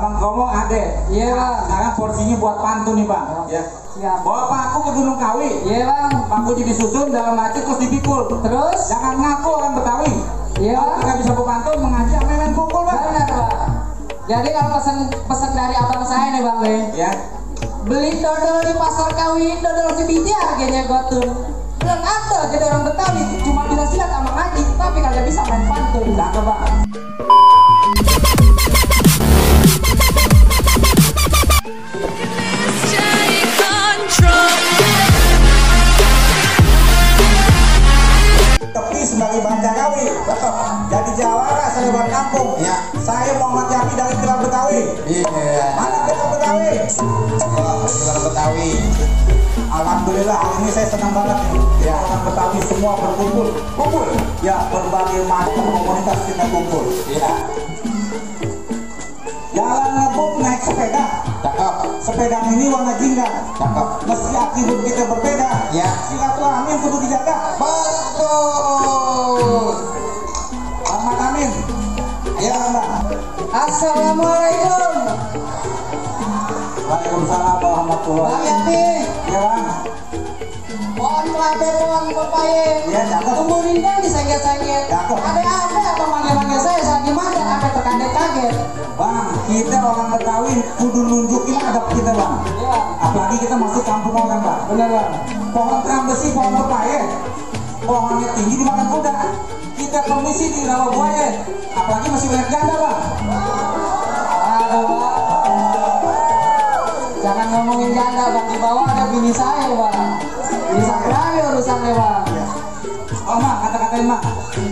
Bang Gomo Ade. Iya bang. Sekarang porsinya buat pantun nih bang. Ya. Siap. Bawa paku ke Gunung Kawi. Iya bang. Pakunya disusun dalam hati terus dipikul. Terus? Jangan ngaku orang Betawi. Iya. Kalau kita bisa berpantun mengaji apa main pukul bang. Benar bang. Jadi kalau pesan dari abang saya nih bang nih. Ya. Beli dodol di pasar Kawi, dodol sebiji harganya gotun. Belum ada jadi orang Betawi cuma bisa silat sama ngaji, tapi kagak bisa main pantun. Cakep bang. Tapi sebagai bangsa Kawi, jadi jawara selebar kampung. Ya. Saya Muhammad Yafi dari Kilang Betawi. Iya. Mana Kilang Betawi? Kilang Betawi. Alhamdulillah hari ini saya senang banget nih. Ya, orang Betawi semua berkumpul. Kumpul. Ya, berbagai macam komunitas kita kumpul. Iya. Jalan ngebut naik sepeda. Cakep. Sepeda ini warna jingga. Cakep. Meski atribut kita berbeda. Ya. Silaturahmi yang kudu dijaga. Betul. Ahmad Amin. Ya, Mbak. Assalamualaikum. Waalaikumsalam warahmatullahi Bang Yafi. Ya, Bang. Pohon kelapa, pohon pepaya. Ya, cakep. Tumbuh rindang disengget-sengget. Cakep. Ada abang manggil-manggil saya gimana? Sampai terkaget-kaget. Bang, kita orang Betawi kudu nunjukin adab kita, Bang. Iya. Apalagi kita masuk kampung orang, Bang. Benar bang. Pohon terang besi, pohon pepaya. Pohonnya tinggi dimakan kuda. Kita permisi di rawa buaya. Apalagi masih banyak janda, Bang. Aduh bang. Jangan ngomongin janda bang, di bawah ada bini saya bang. Bisa berani urusannya bang. Oh, Mak, kata-katain, Mak.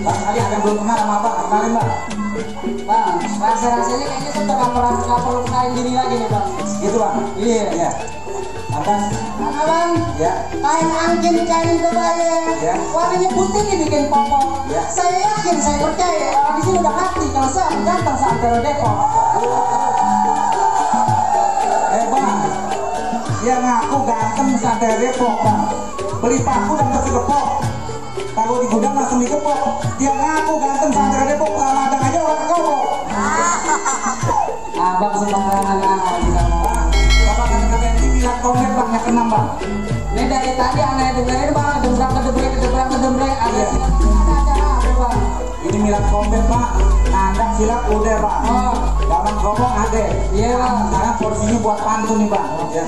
Barangkali ada yang belum kenal sama Abang. Kenalin, Bang. Bang, rasa-rasanya kayaknya saya nggak perlu kenalin diri lagi nih bang. Gitu, Bang. Iya. Iya. Lantas, Karena bang, ya. kain angkin, kain kebaya, Ya. warnanya putih dibikin pokok. Ya. Saya yakin, saya percaya orang di sini udah ngerti kalau saya ganteng seantero Depok. Bang. Dia ngaku ganteng sampai Depok, Bang. Beli paku dan kasih gepok. Kalau di gudang langsung digepok. Dia ngaku ganteng sampai Depok. Ladang aja orang kobok. Abang sembarangan aja kamu. Bang, Bapak kata-kata ini bilang komen, Bang, yang keenam, Bang. Ini dari tadi aneh dengerin bang, kedembrang, ada Iya. acara apa bang? Ini milat kompet, Pak. Nandang silat udah, Bang. Oh. Bang ngomong Ade. Iya bang. Sekarang porsinya buat pantun nih, Bang. Ya.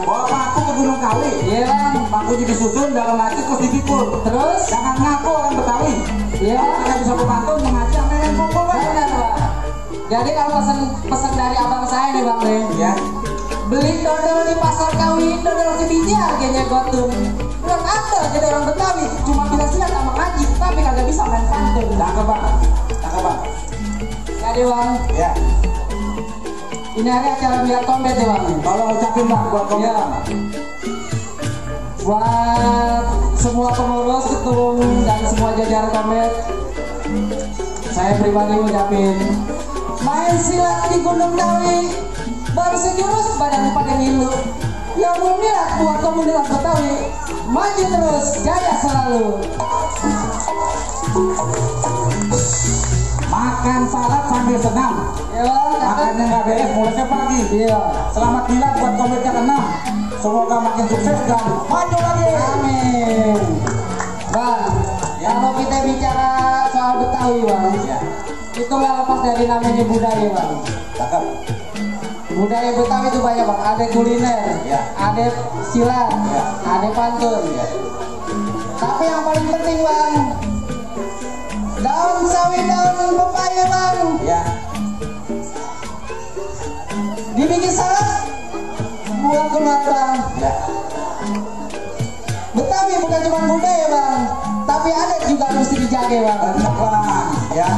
Bawa paku ke Gunung Kawi. Iya bang. Pakunya disusun dalam hati terus dipikul. Terus? Jangan ngaku orang Betawi. Iya. Kalau kita bisa berpantun mengaji apa main pukul, Bang. Benar bang. Jadi kalau pesan dari abang saya nih bang nih. Ya. Beli dodol di pasar Kawi, dodol sebiji harganya gotun. Belum ada jadi orang Betawi cuma bisa silat sama ngaji, tapi kagak bisa main pantun. Cakep, Bang. Cakep, Bang. Jadi bang, Ya. ini hari acara biar kompet ya bang. Kalau ucapin, Bang, buat kompet, Iya. Bang. Buat semua pengurus, ketum, dan semua jajaran kompet, saya pribadi ucapin main silat di Gunung Kawi baru sejurus badan pada ngilu. Yang berminat buat komunitas Betawi maju terus, jaya selalu. Makan salad sambil senam. Ya bang, Makannya nggak beres, mulusnya pagi. iya. Selamat milat buat kompet yang keenam. Semoga makin sukses dan maju lagi. Amin. Bang, kalau kita bicara soal Betawi bang, Ya. itu nggak lepas dari namanya budaya bang. Cakep. Budaya Betawi itu banyak bang, ada kuliner, Ya. ada silat, Ya. ada pantun. Ya. Tapi yang paling penting bang, daun sawi, daun pepaya bang, Ya. dibikin salad, buang keluar bang. Ya. Betawi bukan cuma budaya bang, tapi ada juga mesti dijaga bang. Bener, Bang. Ya.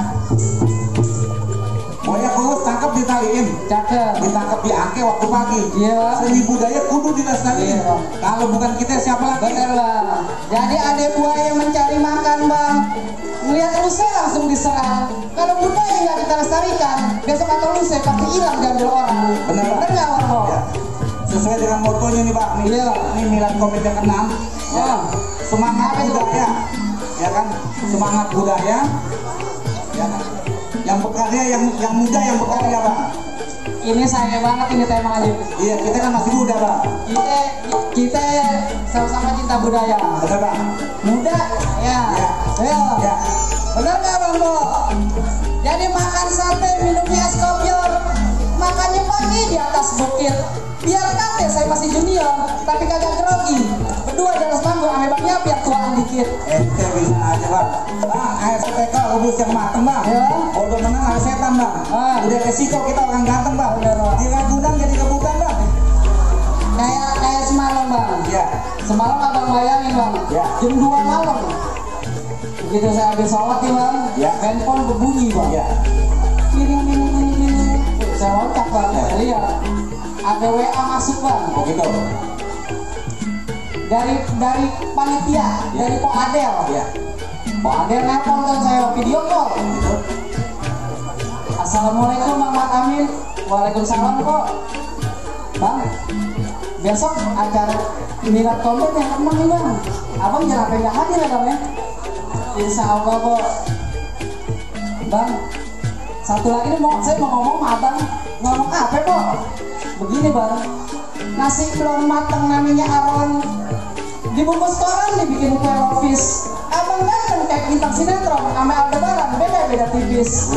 Boya kurus tangkap ditaliin. Cakep. Ditangkap di angke waktu pagi. Iya bang. Seni budaya kudu dilestariin. Iya, Bang. Kalau bukan kita siapa lagi? Bener bang. Jadi ada buaya mencari makan bang. Melihat lusa langsung diserang. Kalau budaya nggak kita lestarikan, besok atau lusa pasti hilang diambil orang. Bener, Bang. Bener nggak bang? Ya. Sesuai dengan motonya nih, Bang. Nih, Iya. Ini milad kompet yang keenam. Ya. Oh. Semangat Apa itu? budaya. Ya kan? Semangat budaya. Ya kan? Yang bekarya, yang muda yang bekarya, Bang. Ini sayang banget ini temanya. Iya, kita kan masih muda bang. Kita sama-sama cinta budaya. Benar bang. Muda, ya. Ya. Ya. Bener nggak bang Bo? Jadi makan sate, minumnya es kopior, makannya pagi di atas bukit. Biar kate saya masih junior, tapi kagak grogi. Berdua di atas panggung, ame bangnya biar tuaan dikit. Ente bisa aja bang. Bang, ASPK rebus yang mateng bang. Ya. Bodoh menang ada setan bang. Udah resiko kita orang ganteng bang. Bener, Bang. Di Ragunan jadi rebutan bang. Kayak semalam bang. Ya. Semalam abang bayangin bang, Ya. jam 2 malam. Begitu saya habis sholat nih bang, Ya. handphone berbunyi bang. Ya. Ini. Saya loncat bang, saya lihat ada WA masuk bang. Begitu. Dari panitia, dari Pak Adel. Ya. Pak Adel nelpon kan saya video call. Begitu. Assalamualaikum Bang Mat Amin. Waalaikumsalam kok. Bang, besok acara minat komen yang menang nih bang. Abang jangan sampai nggak hadir ya bang ya. Insya Allah kok. Bang, satu lagi nih saya mau ngomong sama abang. Ngomong apa kok? Begini bang, nasi belum matang namanya aron. Dibungkus koran dibikin kue lofis. Abang ganteng kayak bintang sinetron. Ame Aldebaran beda tipis.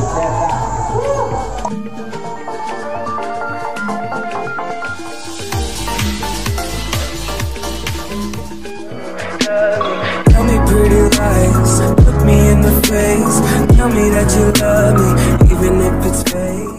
Tell me pretty lies, look me in the face. Tell me that you love me, even if it's fake.